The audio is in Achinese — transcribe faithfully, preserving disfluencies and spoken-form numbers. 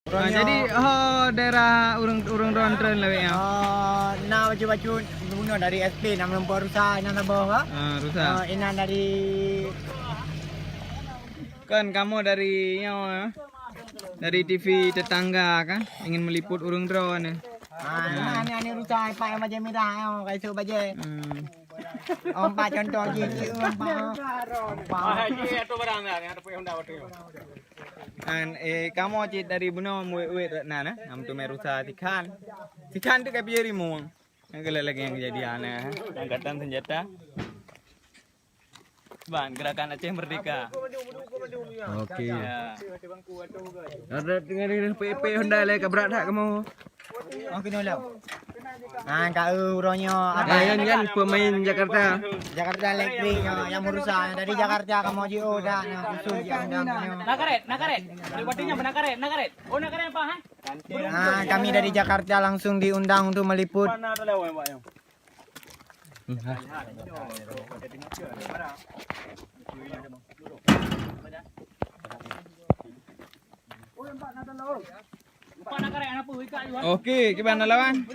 Ah, jadi, oh, daerah ureueng, ureueng droe treun lawét nyoe? Ah, na bacut-bacut bunoe dari S P, na meurumpok rusa, inan saboh, ha? Ah, rusa. Ah, inan dari Kan kamoe dari nyoe, eh? Dari T V tetangga kan, ingin meliput ureueng droe nyoe. Ah, inan, inan, inan rusa, ipak nyang bajèe mirah nyoe, ka isôk bajèe. Hmm. Empat contoh jih, empat. Empat. An, eh, kamoe cit dari bunoe muet-muet na, na. Nam tu meurusa sikhan. Sikhan tu ka piye rimueng. Nyang keuh lagèe nyang kejadian, eh. Angkatan senjata. Ban gerakan Aceh Merdeka. Oke. Ya. Ada tinggal di P P Honda lé ka brat that kamoe. Oh, kena lah. Ah, ka uroe nyoe. Nah, yan, yan pemain Jakarta. Jakarta Electric nyoe, nyang meurusa. Dari Jakarta kamoe jiôh dah, nah, khusus jiôh dah. Na karet, na karet. Buktinya na karet, na karet. Oh, na karet apa, ha? Ah, kami dari Jakarta langsung diundang untuk meliput. Oke, kiban lawan.